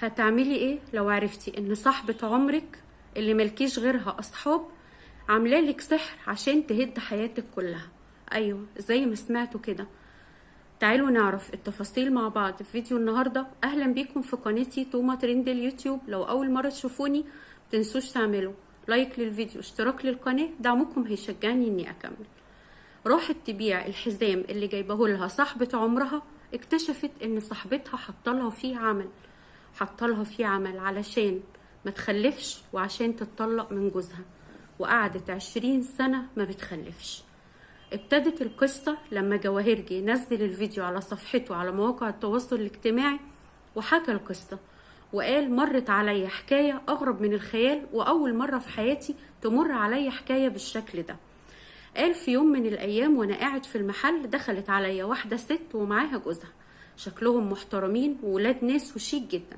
هتعملي ايه لو عرفتي ان صاحبة عمرك اللي ملكيش غيرها اصحاب عاملالك سحر عشان تهد حياتك كلها؟ ايوه زي ما سمعتوا كده. تعالوا نعرف التفاصيل مع بعض في فيديو النهارده. اهلا بيكم في قناتي توما ترند اليوتيوب. لو اول مرة تشوفوني متنسوش تعملوا like للفيديو، اشتراك للقناة، دعمكم هيشجعني اني اكمل. راحت تبيع الحزام اللي جايبه لها صاحبه عمرها، اكتشفت ان صاحبتها حطلها فيه عمل، حطلها فيه عمل علشان ما تخلفش وعشان تتطلق من جوزها، وقعدت 20 سنة ما بتخلفش. ابتدت القصة لما جواهرجي نزل الفيديو على صفحته على مواقع التواصل الاجتماعي وحكى القصة وقال: مرت عليا حكاية أغرب من الخيال، وأول مرة في حياتي تمر عليا حكاية بالشكل ده. قال: في يوم من الأيام وأنا قاعد في المحل دخلت عليا واحدة ست ومعاها جوزها، شكلهم محترمين وولاد ناس وشيك جدا.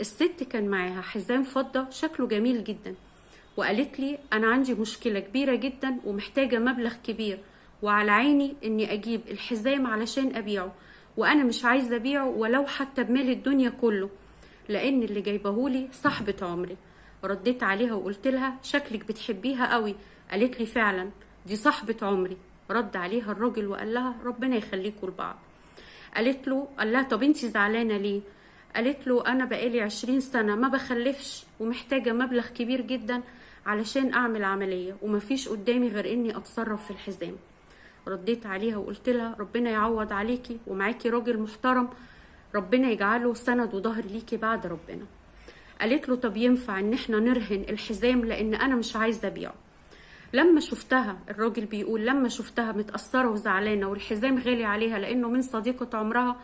الست كان معاها حزام فضة شكله جميل جدا، وقالت لي: أنا عندي مشكلة كبيرة جدا ومحتاجة مبلغ كبير، وعلى عيني إني أجيب الحزام علشان أبيعه، وأنا مش عايزة أبيعه ولو حتى بمال الدنيا كله، لأن اللي جايبهولي صاحبة عمري. رديت عليها وقلت لها: شكلك بتحبيها قوي. قالت لي: فعلا دي صاحبة عمري. رد عليها الراجل وقال لها: ربنا يخليكوا لبعض. قالت له، قال لها: طب انتي زعلانة ليه؟ قالت له: أنا بقالي 20 سنة ما بخلفش ومحتاجة مبلغ كبير جدا علشان أعمل عملية، ومفيش قدامي غير إني أتصرف في الحزام. رديت عليها وقلت لها: ربنا يعوض عليكي ومعاكي راجل محترم، ربنا يجعله سند وظهر ليكي بعد ربنا. قالت له: طب ينفع ان احنا نرهن الحزام لان انا مش عايزه ابيعه؟ لما شفتها، الراجل بيقول، لما شفتها متأثرة وزعلانة والحزام غالي عليها لانه من صديقة عمرها،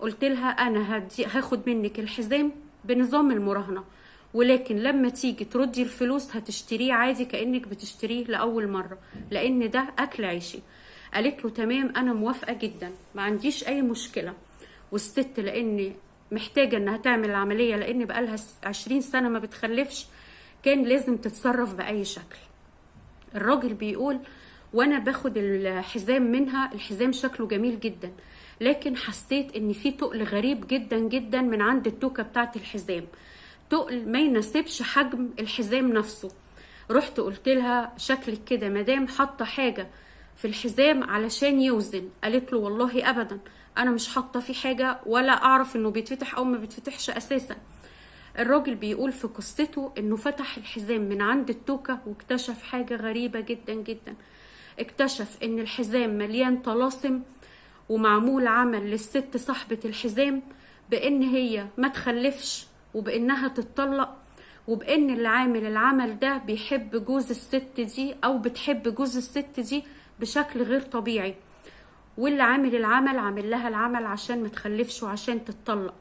قلت لها: انا هاخد منك الحزام بنظام المراهنة، ولكن لما تيجي تردي الفلوس هتشتريه عادي كأنك بتشتريه لأول مرة، لان ده اكل عيشي. قالت له: تمام انا موافقة جدا، ما عنديش اي مشكلة. والست لان محتاجة انها تعمل العملية لان بقالها 20 سنة ما بتخلفش، كان لازم تتصرف بأي شكل. الراجل بيقول: وانا باخد الحزام منها، الحزام شكله جميل جدا، لكن حسيت ان في تقل غريب جدا جدا من عند التوكة بتاعت الحزام، تقل ما يناسبش حجم الحزام نفسه. رحت قلت لها: شكلك كده مدام حاطه حاجة في الحزام علشان يوزن. قالت له: والله ابدا، انا مش حاطه فيه حاجة ولا اعرف انه بيتفتح او ما بيتفتحش اساسا. الراجل بيقول في قصته انه فتح الحزام من عند التوكة واكتشف حاجة غريبة جدا جدا. اكتشف ان الحزام مليان طلاسم ومعمول عمل للست صاحبة الحزام بان هي ما تخلفش وبانها تتطلق، وبان اللي عامل العمل ده بيحب جوز الست دي او بتحب جوز الست دي بشكل غير طبيعي، واللي عامل العمل عامل لها العمل عشان ما تخلفش وعشان تتطلق.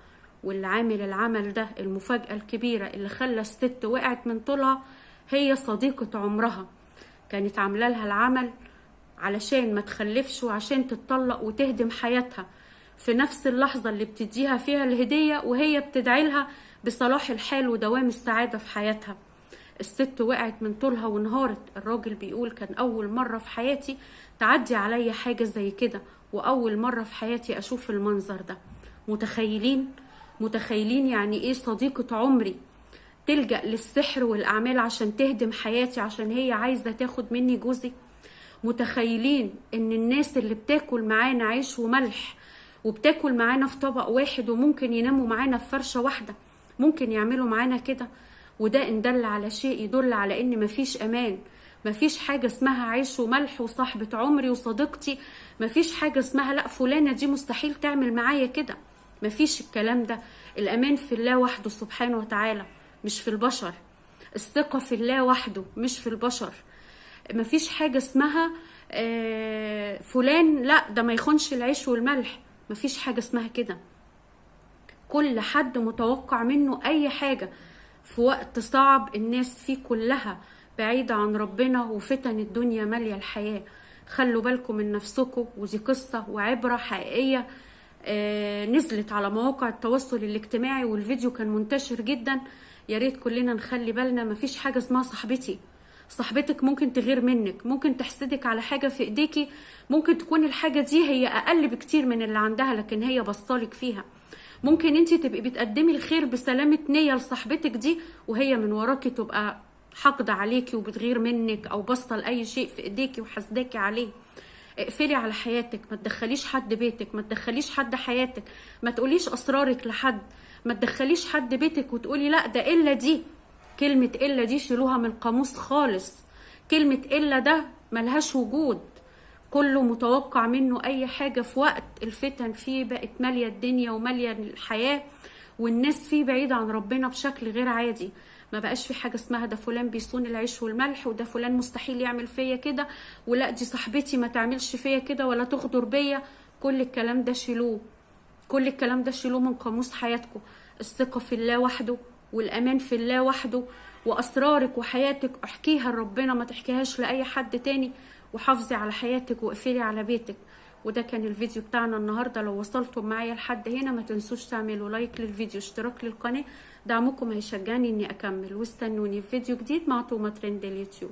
واللي عامل العمل ده، المفاجأة الكبيرة اللي خلى الست وقعت من طولها، هي صديقة عمرها، كانت عاملة لها العمل علشان ما تخلفش وعشان تتطلق وتهدم حياتها، في نفس اللحظة اللي بتديها فيها الهدية وهي بتدعي لها بصلاح الحال ودوام السعادة في حياتها. الست وقعت من طولها وانهارت. الراجل بيقول: كان أول مرة في حياتي تعدي عليا حاجة زي كده، وأول مرة في حياتي أشوف المنظر ده. متخيلين يعني إيه صديقة عمري تلجأ للسحر والأعمال عشان تهدم حياتي، عشان هي عايزة تاخد مني جوزي؟ متخيلين إن الناس اللي بتاكل معانا عيش وملح وبتاكل معانا في طبق واحد وممكن يناموا معانا في فرشة واحدة ممكن يعملوا معانا كده؟ وده إن دل على شيء يدل على إن مفيش أمان، مفيش حاجة اسمها عيش وملح وصاحبة عمري وصديقتي، مفيش حاجة اسمها لا فلانة دي مستحيل تعمل معايا كده، مفيش الكلام ده. الأمان في الله وحده سبحانه وتعالى، مش في البشر. الثقة في الله وحده، مش في البشر. مفيش حاجة اسمها فلان لا ده ما يخونش العيش والملح، مفيش حاجة اسمها كده. كل حد متوقع منه أي حاجة. في وقت صعب الناس فيه كلها بعيدة عن ربنا وفتن الدنيا مالية الحياة. خلوا بالكم من نفسكم، ودي قصة وعبرة حقيقية نزلت على مواقع التواصل الاجتماعي والفيديو كان منتشر جدا. يا ريت كلنا نخلي بالنا، مفيش حاجة اسمها صاحبتي. صاحبتك ممكن تغير منك، ممكن تحسدك على حاجة في ايديكي، ممكن تكون الحاجة دي هي أقل بكتير من اللي عندها لكن هي بصالك فيها. ممكن انت تبقي بتقدمي الخير بسلامة نية لصاحبتك دي، وهي من وراكي تبقى حقد عليكي وبتغير منك، او باصة لاي شيء في ايديكي وحاسداكي عليه. اقفلي على حياتك، ما تدخليش حد بيتك، ما تدخليش حد حياتك، ما تقوليش اسرارك لحد، ما تدخليش حد بيتك وتقولي لا ده الا دي. كلمة الا دي شيلوها من القاموس خالص. كلمة الا ده ملهاش وجود. كله متوقع منه اي حاجة في وقت الفتن فيه بقت مالية الدنيا ومالية الحياة، والناس فيه بعيدة عن ربنا بشكل غير عادي. ما بقاش في حاجة اسمها ده فلان بيصون العيش والملح، وده فلان مستحيل يعمل فيا كده، ولا دي صاحبتي ما تعملش فيا كده ولا تغدر بيا. كل الكلام ده شيلوه، كل الكلام ده شيلوه من قاموس حياتكم. الثقة في الله وحده، والأمان في الله وحده، وأسرارك وحياتك احكيها لربنا، ما تحكيهاش لأي حد تاني، وحافظي على حياتك واقفلي على بيتك. وده كان الفيديو بتاعنا النهارده. لو وصلتم معايا لحد هنا ما تنسوش تعملوا لايك للفيديو، اشتراك للقناة، دعمكم هيشجعني اني اكمل. واستنوني في فيديو جديد مع توما ترند اليوتيوب.